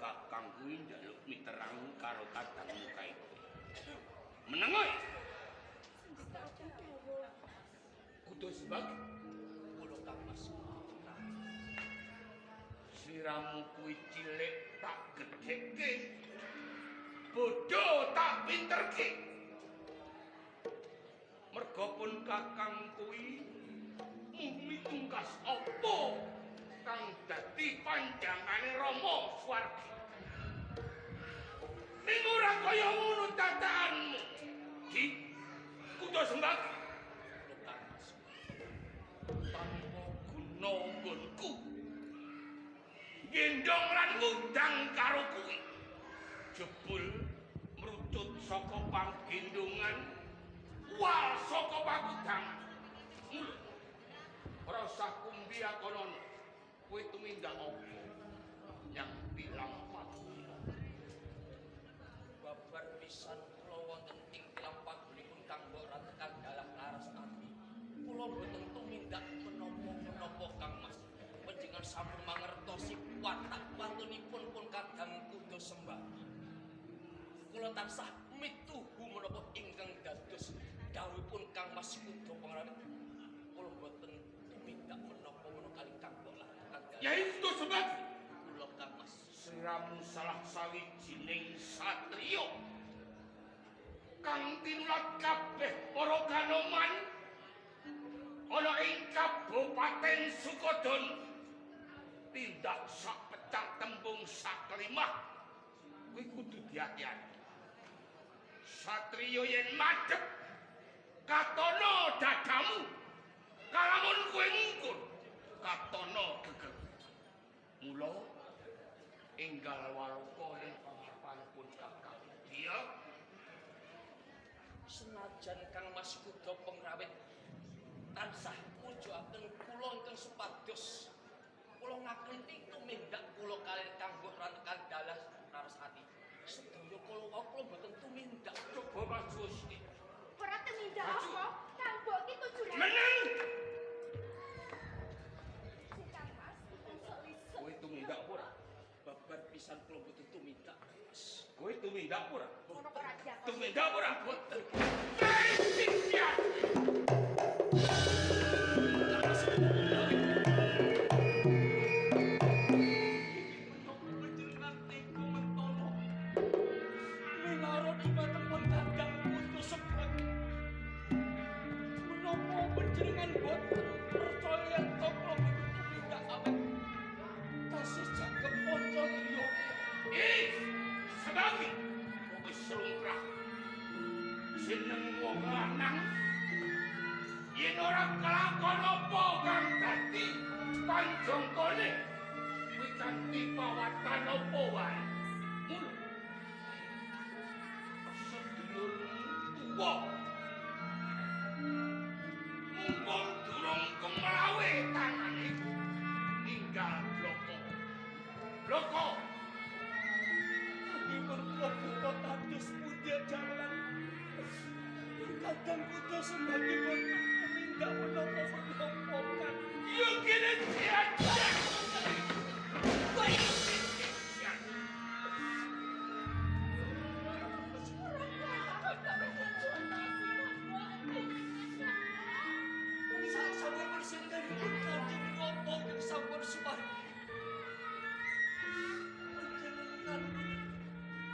Kakang kuwi njaluk miterang karo kadangmu kae. Meneng kowe. Kudu sebab kula Kang Mas. Siramu kuwi cilik tak gedhekke. Bodho tak pinterke. Merga pun kakang kuwi mitungkas apa kang dadi panjangane Rama Swargi. Ning ora kaya ngono tataanmu. Ki kudu sembah Kang Mas. Tanpa guna nggonku. Gendong lan ngundang karo kuwi. Jebul mrucut saka panggendongan, wal saka pakudangan. Ora usah kumbiyakono. Kowe tumindak apa yang bilang paguna? Babar pisan kula wonten ing tilang pagunipun Kang Mbok Ratekan dalah laras ati. Kula mboten tumindak menapa-menapa Kang Mas. Panjenengan sampun mangertosi watak watunipun pun kadang kudu sembagi. Kula tansah mituhu menapa ingkang dados dawuhipun Kang Mas Kuda Pengrawit. Kula mboten tumindak menapa-menapa kali Kang Mbok Ratekan. Ya itu sebab kula Kang Mas. Siramu salah sawijining satriya kang tinulat kabeh para kanoman ana ing Kabupaten Sukodono. Tindak sak pecah tembung saklimah kuwi kudu diati-ati. Satriya yen madhep katono dadamu, kalamun kowe ngungkur katono geger. Mula enggal waruka ing pangarepanipun kakang. Dia senajan Kang Mas Kuda Pengrawit tansah mujuaken kula ingkang supados kula ngakeni tumindak kula kaliyan Kang Mbok Ratekan dalah laras ati. Sedaya kula wau kula mboten tumindak. Coba Mas Gusti. Ora tumindak apa? Kang Mbok iki tujuane. Meneng. Kang Mas, kowe tumindak ora? Babar pisan kula mboten tumindak. Mas. Kowe tumindak ora? Ngono ora diakoni. Tumindak ora? Mboten. Jeneng wong lanang yen ora kelakon apa kang dadi panjangkane kuwi kanthi pawatan apa wae. Mula sedulurmu tuwa mumpung durung kemlawe tangane ninggal bloko. Bloko dipun kula buta kados pundi jalan. Kadang kudu sembagi boten tumindak menapa-menapa kan. Yo kene siaja. Sampun bersendanipun Kanjeng Rama ingkang sampun sumargi. Panjenengan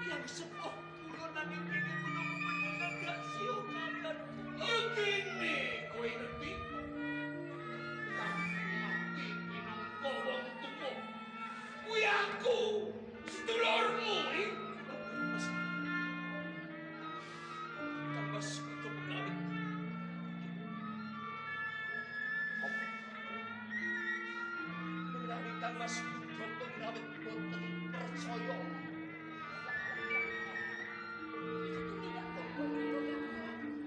yang sepuh kula nanging kene menapa panjenengan gak siyo kalian kula. Yo kene kowe ngerti? Tak mati minangka wong tuwa. Kuwi aku sedulurmu iki. Kang Mas Kuda Pengrawit. Menawi Kang Mas Kuda Pengrawit boten percaya.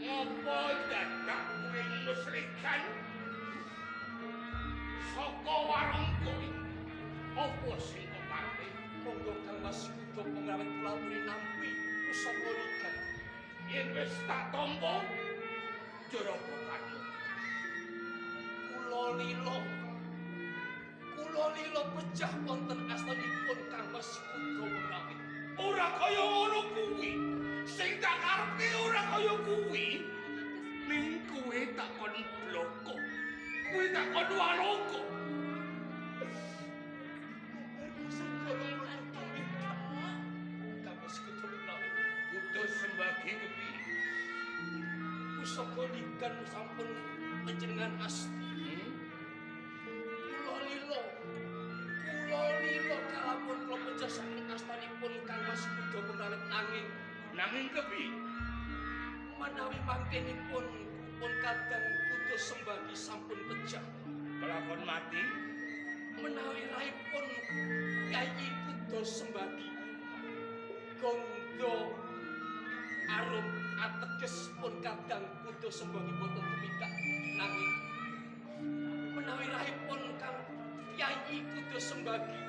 Ngopo dadak kowe musrikan saka warung kuwi? Apa sing kok karepe? Monggo Kang Mas Kuda Pengrawit kula aturi nampi pusaka ligan. Yen wis tak tampa, jur apa karepmu? Kula lila. Kula lila pejah wonten astanipun Kang Mas Kuda. ora kaya ngono kuwi. Sing tak karepke ora kaya kuwi. Ning kowe tak kon bloko. Kowe tak kon waloko. Kudu sembagi kepiye? Pusaka ligan sampun panjenengan asti. Kula lila. Kula lila kalapun kula pejah saking astanipun Kang Mas Kuda Pengrawit nanging kepiye? Menawi mangkenipun pun kadang Kuda Sembagi sampun pejah. Kelakon mati menawi rahipun Kyai Kuda Sembagi gondo arum ateges pun kadang Kuda Sembagi boten tumindak nanging menawi rahipun Kang Kyai Kuda Sembagi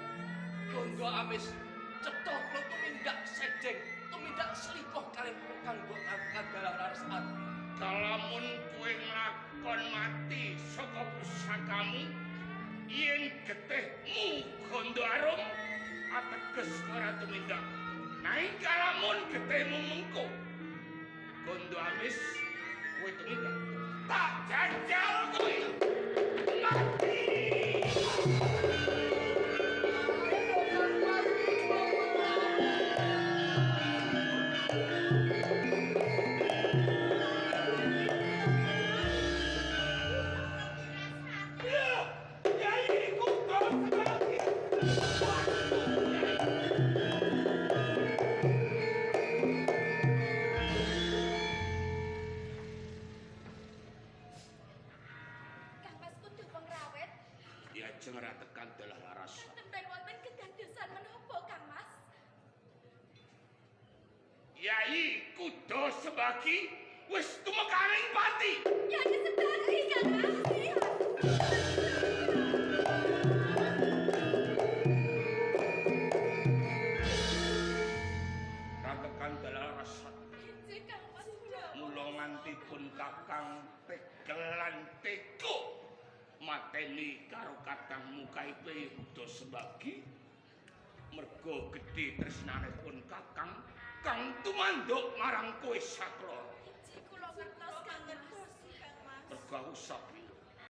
gondo amis cetha kula tumindak sedeng tumindak selingkuh kaliyan Kang Mbok Kandala Laras Ati. Kalamun kowe nglakon mati saka pusakamu yen getihmu gondo arum ateges ora tumindak. Nanging kalamun getihmu mengko gondo amis kowe tumindak. Tak jajal kowe mati. Yai Kuda Sembagi wis tumekaning pati. Yai Sembagi Kang Mas. Ratekan dalah rasa. Injih Kang Mas. Mula nganti pun kakang tegelan teko mateni karo kakangmu kaipe Kuda Sembagi. Mergo gedhe tresnane pun kakang kang tumanduk marang kowe saklo. Injih kula ngertos Kang Mas. Mergo aku sapi.